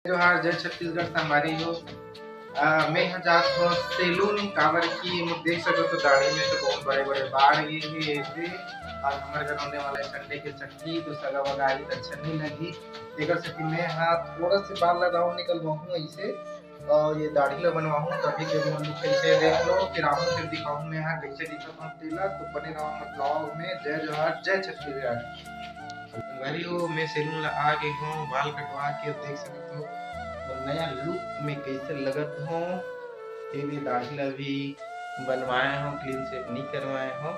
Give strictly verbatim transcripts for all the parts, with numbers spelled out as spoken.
जोहार, जय छत्तीसगढ़ संगवारी हो। अ, मैं ह जात हो सैलून, काबर कि मोर देख सकत हो दाढ़ी में तो बहुत बड़े-बड़े बाल आ गे हे ऐसे, और हमर घर होने वाला है Sunday के छट्ठी, तो सगा वगा आही तो अच्छा नहीं लगी। एकर सेती मैं ह थोड़ा से बाल ला round निकलवाहूँ ऐसे, और ये दाढ़ी ला बनवाहूँ, तभी के मोर look कैसे देख लो, फिर आहूँ, फिर दिखाहूँ मैं ह कैसे दिखत हूँ तेला। तो बने रहो हमर vlog में। जय जोहार, जय छत्तीसगढ़। संगवारी हो, मैं सैलून ला आ गे हूँ बाल कटवा के, देख सकत हो और नया look में कैसे लगत हूँ। ये भी दाढ़ी ला भी बनवाए हूँ, clean shave नहीं करवाए हूँ,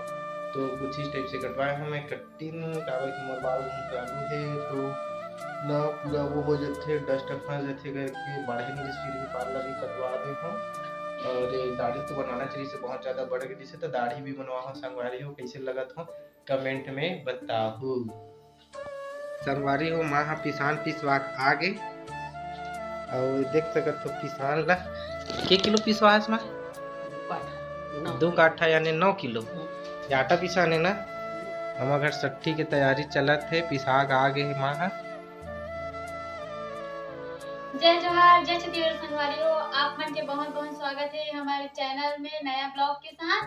तो कुछ इस type से कटवाए हूँ मैं cutting, काबर कि मोर बाल बहुत चालू है, तो ना पूरा वो हो जाथे, dust फंस जाथे करके बढ़े नहीं, फिर भी parlour भी कटवा दे हूँ। और ये दाढ़ी तो बनवाना चाहिए, से बहुत ज़्यादा बढ़ गई, जिससे तो दाढ़ी भी बनवा हूँ। संगवारी हो, कैसे लगत हो, comment में बताहू। संगवारी हो, माँ ह पिसान पिसवा के आ गे, और देख सकत हो पिसान ला, के किलो पिसवा हस माँ? दू काठा यानी नौ किलो। ये आटा पिसान है ना, हमर घर छट्ठी के तैयारी चलत है, पिसा के आ गे हे माँ ह। जय जोहार, जय छत्तीसगढ़ संगवारी हो, आप मन के बहुत बहुत स्वागत है हमारे channel में नया vlog के साथ।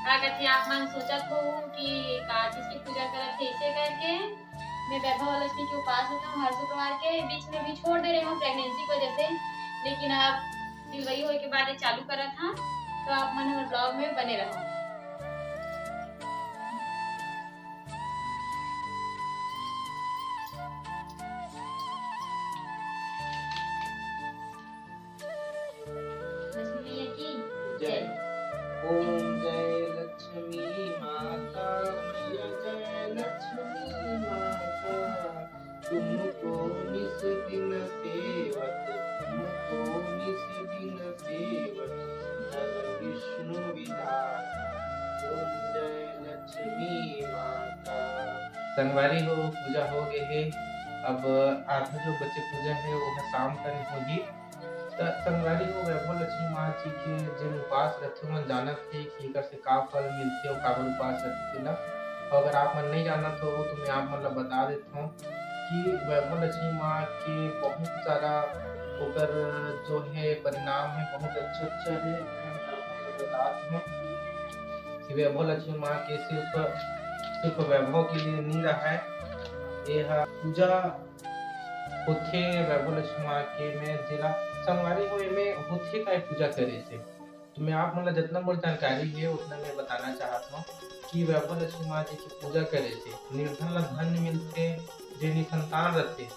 का कथे, आप मन सोचत हो कि का चीज की पूजा करत है इसे करके, मैं वैभव लक्ष्मी के उपास रहता हूँ हर शुक्रवार के, बीच में भी छोड़ दे रहे हूँ pregnancy की वजह से, लेकिन अब delivery होए के बाद ये चालू करत हाँ, तो आप मन हमर vlog में बने रहो। लक्ष्मी मैया की जय। ओम जय लक्ष्मी माता, मैया जय लक्ष्मी माता, तुमको निस दिन सेवत, तुमको निस दिन सेवत, धन विष्णु विधाता, ओम जय लक्ष्मी माता। संगवारी हो, पूजा हो गे हे। अब आधा जो बचे पूजा है, वो ह शाम कन होही। त संगवारी हो, वैभव लक्ष्मी माँ जी के जेन उपास रथे, ओमन जानत हे कि एकर से का फल मिलथे अउ काबर उपास रथे तेला। अउ अगर आप मन नहीं जानत हो, तो मैं आप मन ला बता देत हूँ कि वैभव लक्ष्मी माँ के बहुत सारा ओकर जो है परिणाम है, बहुत अच्छा अच्छा है। मैं आप मन ला बतात हूँ कि वैभव लक्ष्मी माँ के सिर्फ, सिर्फ वैभव के लिए नहीं रहा है, ये ह पूजा होथे वैभव लक्ष्मी माँ के में, जेला संगवारी हो एमे होथे काय पूजा करे से, तो मैं आप मन ला जितना मोर जानकारी है उतना मैं बताना चाहत हूँ कि वैभव लक्ष्मी माँ जी की पूजा करे से निर्धन ला धन मिलथे, जे निसंतान रथे,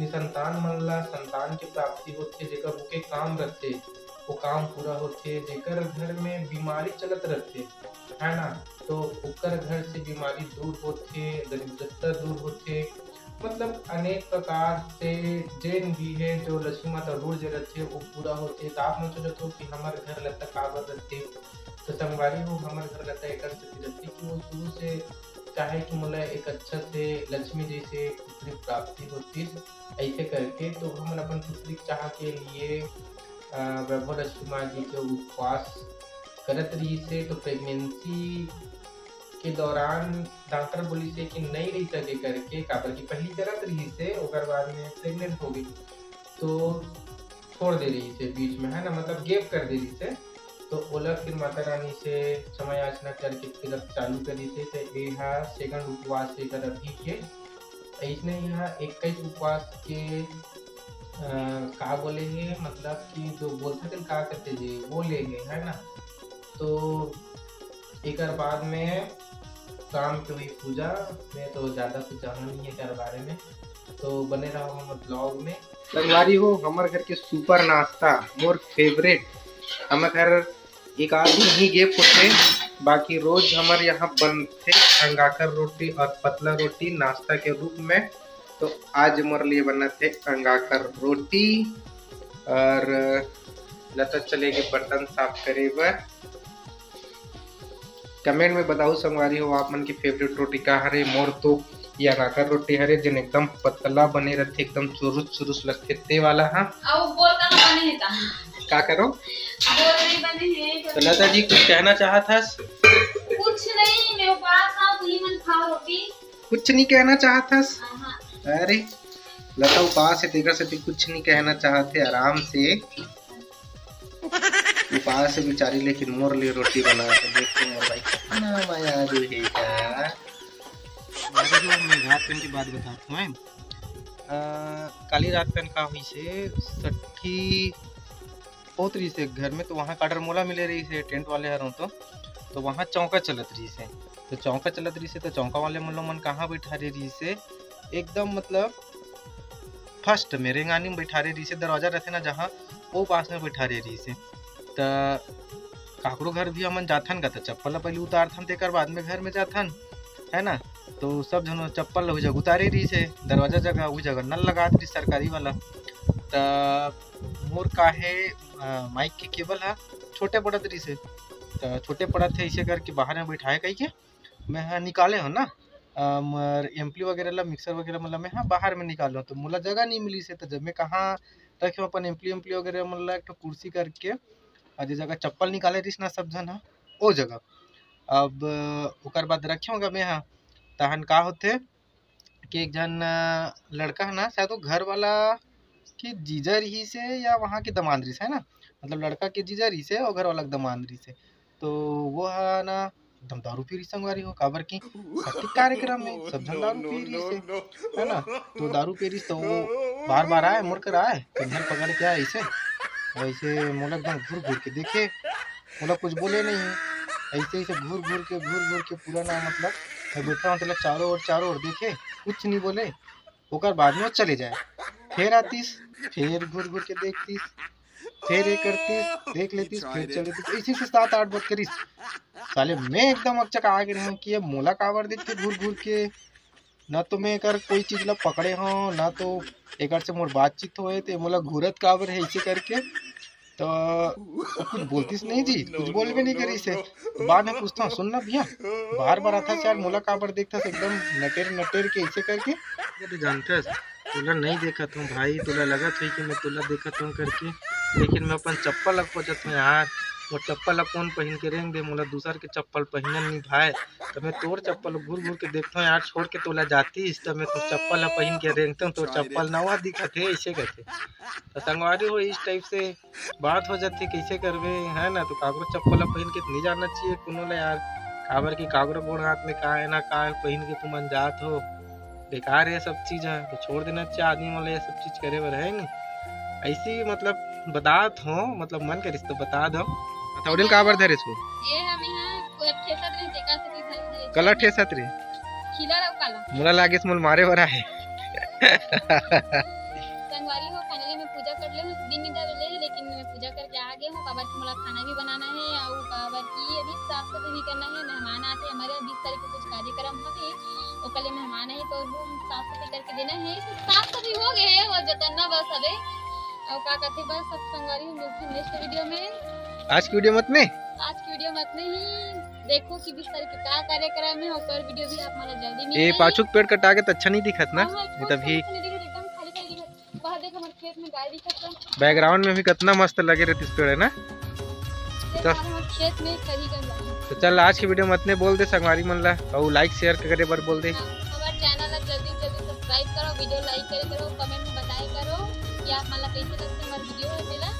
निसंतान मन ला संतान की प्राप्ति होथे, जेकर रुके काम रथे वो काम पूरा होथे, जेकर घर में बीमारी चलत रथे, है ना, तो ओकर घर से बीमारी दूर होथे, दरिद्रता दूर होथे, मतलब अनेक प्रकार से जेन भी है जो लक्ष्मी माता रूढ़ जे रथे वो पूरा होथे। तो आप मन सोचत हो कि हमर घर लता काबर रथे, तो संगवारी हो, हमर घर लता एकर सेती रथे कि वो शुरू से चाहे कि मोला एक अच्छा से लक्ष्मी जैसे पुत्री प्राप्ति होती, ऐसे करके तो हमन अपन पुत्री चाह के लिए अ, वैभव लक्ष्मी माँ जी के उपवास करत रहिस हे, तो pregnancy के दौरान डॉक्टर बोलिस हे कि नहीं रह सके करके, काबर कि पहली करत रहिस हे, ओकर बाद में pregnant हो गई, तो छोड़ दे रहिस हे बीच में, है ना, मतलब gap कर दे रहिस हे। तो ओला फिर माता रानी से क्षमा याचना करके फिर अब चालू करिस हे। तो ये हा second उपवास एकर अभी के। ऐसने यहाँ इक्कीस उपवास के, अ, का बोले हे, मतलब कि जो बोलथे तेन का करथे जी, वो ले हे, है ना। तो एकर बाद में शाम के हुई पूजा, मैं तो ज़्यादा कुछ जाना नहीं है एकर बारे में, तो बने रहो हमर vlog में। संगवारी हो, हमर घर के super नाश्ता, मोर favourite, हमर घर एक आध दिन ही gap होथे, बाकी रोज हमर यहाँ बनथे अंगाकर रोटी और पतला रोटी नाश्ता के रूप में। तो आज मोर लिए बनत हे अंगाकर रोटी और लता चले गे बर्तन साफ करे बर। Comment में बताओ संगवारी हो, आप मन के favourite रोटी का हरे? मोर तो ये अंगाकर रोटी हरे, जेन एकदम पतला बने रथे, एकदम चुरुस चुरुस लगथे ते वाला। हाँ, अब बोल कहाँ बने हे ता? का करो? बोल नहीं बने हे तो तो लता जी कुछ कहना चाहत हस? कुछ नहीं, मैं उपास हूँ, तुही मन खाओ रोटी। कुछ नहीं कहना चाहत हस? हाँ, हाँ। अरे लता उपास हे, तेकर सेती कुछ नहीं कहना चाहत हे, आराम से उपास हे बेचारी, लेकिन मोर लिए रोटी बना के देख के मोर भाई कितना मयारू हे का। अरे जो मैं रात कन की बात बतात हूँ, मैं, अ, काली रात कन का होइस हे, सट्ठी होत रहिस हे घर में, तो वहाँ का order मोला मिले रहिस हे, टेंट वाले हरों तो, तो वहाँ चौका चलत रहिस हे। तो चौका चलत रहिस हे, तो चौका वाले मन, लोग मन कहाँ बैठारे रहिस हे, एकदम मतलब first में रेंगानी में बैठारे रहिस हे, दरवाजा रहथे ना जहाँ, वो पास में बैठारे रहिस हे। त काकरो घर भी हमन जाथन का, त चप्पल ला पहले उतारथन, तेकर बाद में घर में जाथन, है ना। तो सब झन चप्पल ला उही जगह उतारे रहिस हे, दरवाजा जगह, उही जगह नल लगात रहिस सरकारी वाला। त मोर का हे, अ, माइक के केबल ह छोटे पड़त रहिस हे, त छोटे पड़त हे, इसे करके बाहर में बैठाए कहिके मैं ह निकाले हो ना, अ, मोर एम्पली वगैरह ला, मिक्सर वगैरह मन ला मैं ह बाहर में निकालो, तो मोला जगह नहीं मिलिस हे, तो जब मैं कहाँ रखे अपन एम्पली, एम्पली वगैरह मन ला एक ठो कुर्सी करके, और जे जगह चप्पल निकाले रहिस ना सब झन ह, ओ जगह। अब ओकर बाद रखे होगा मैं ह, तहन का होथे कि एक झन, अ, लड़का है ना, शायद वो घर वाला के जीजा रहिस हे या वहाँ के दमांद रहिस हे ना, मतलब लड़का के जीजा रहिस हे और घर वाला के दमांद रहिस हे। तो वो ह ना एकदम दारू पी रहिस संगवारी हो, काबर कि शादी कार्यक्रम में सब झन दारू पी रहिस हे, है ना। तो दारू पी रहिस तो वो बार बार आए, मोर कर आए, कंधर पकड़ के आए ऐसे, ऐसे मोला एकदम घूर घूर के देखे, मोला कुछ बोले नहीं। ऐसे ऐसे घूर घूर के, घूर घूर के पूरा ना मतलब मैं बैठा हूँ, तेला चारों ओर, चारों ओर देखे, कुछ नहीं बोले। ओकर बाद में वो चले जाए, फिर आतिस, फिर घूर घूर के देखतिस, फिर ये करतिस, देख लेतिस, फिर चले जातिस, ऐसे से सात आठ बार करिस। साले मैं एकदम अकचका गे हूँ कि ये मोला काबर देखथे घूर घूर के, ना तो मैं एकर कोई चीज ला पकड़े हूँ, ना तो एकर से मोर बातचीत होए, तो ये मोला घूरत काबर है ऐसे करके। तो वो कुछ बोलतिस नहीं जी, कुछ बोलबे नहीं करिस हे। तो बाद में पूछता हूँ, सुन ना भैया, बार बार आथस यार, मोला काबर देखथस एकदम नटेर नटेर के ऐसे करके। तो जानथस, तोला नहीं देखत हूँ भाई, तोला लगत होही कि मैं तोला देखत हूँ करके, लेकिन मैं अपन चप्पल ला खोजत हूँ यार, वो चप्पल ला कौन पहिन के रेंग दे, मोला दूसर के चप्पल पहिनन नहीं भाए। तो मैं तोर चप्पल घूर घूर के देखत हूँ यार, छोड़ के तोला जातिस, तो मैं तोर चप्पल ला पहिन के रेंगत हूँ, तोर चप्पल नवा दिखत हे, ऐसे कहते। तो संगवारी हो, इस टाइप से बात हो जाथे, कैसे करबे, है ना। तो काकरो चप्पल ला पहिन के नहीं जाना चाहिए कोनो ला यार, काबर कि काकरो गोड़ हाथ में का है ना का है पहिन के तुमन जात हो, बेकार है सब चीज है। तो छोड़ देना चाहिए आदमी मन ला ये सब चीज करे बर, है नी। ऐसी मतलब बतात हो, मतलब मन करिस तो बता दो। हथौड़ी ल काबर धरिस हो? ये हम यहाँ कोई ठेसत रहे, तेकर सेती धरे, धरे। कला ठेसत रहे? खिला रहा काला। मोला लागिस मोला मारे बर आहे। संगवारी हो, finally मैं पूजा कर ले हूँ, दिन नहीं डाले है, लेकिन मैं पूजा करके आ गया हूँ। काबर कि मोला खाना भी बनाना है और काबर कि अभी साफ सफाई भी करना है, मेहमान आते हैं हमारे यहाँ, बीस तारीख को कुछ कार्यक्रम होते, ओकर लिए मेहमान आही तो वो साफ सफाई करके देना है। तो साफ सफाई हो गए है, वो जतन ना बस अबे। और का कहते बस, सब संगवारी हो, मिलते हैं नेक्स्ट वीडियो में। आज की वीडियो मत में? आज की वीडियो मत में ही देखो कि बीस तारीख के का कार्यक्रम है, ओकर वीडियो भी आप मला जल्दी मिल ए, जाही। पाछू के पेड़ कटा के तो अच्छा नहीं दिखत ना? हाँ, हाँ, ये तभी कुछ नहीं दिखत, एकदम खाली खाली दिखत। वहाँ देख, हमारे खेत में गाय दिखत है। Background में भी कितना मस्त लगे रहतिस पेड़, है ना? देख, तो हमारे खेत में खरी गंगा है। तो चल, आज की वीडियो में अतने बोल दे संगवारी मन ला, और like share करे बर बोल दे। हाँ, हमारे channel ला जल्दी जल्दी subscribe करो, वीडियो like करे करो, comment में बताए करो कि आप मन ला कैसे लगथे हमारे वीडियो है तेला।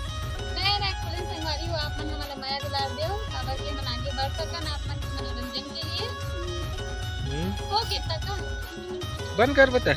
नया नया खोले संगवारी हो, आप मन हमन ला मया दुलार देव, काबर के हमन आगे बढ़ सकन आप मन के मनोरंजन के लिए। हम्म। हो गए तक बंद कर बता।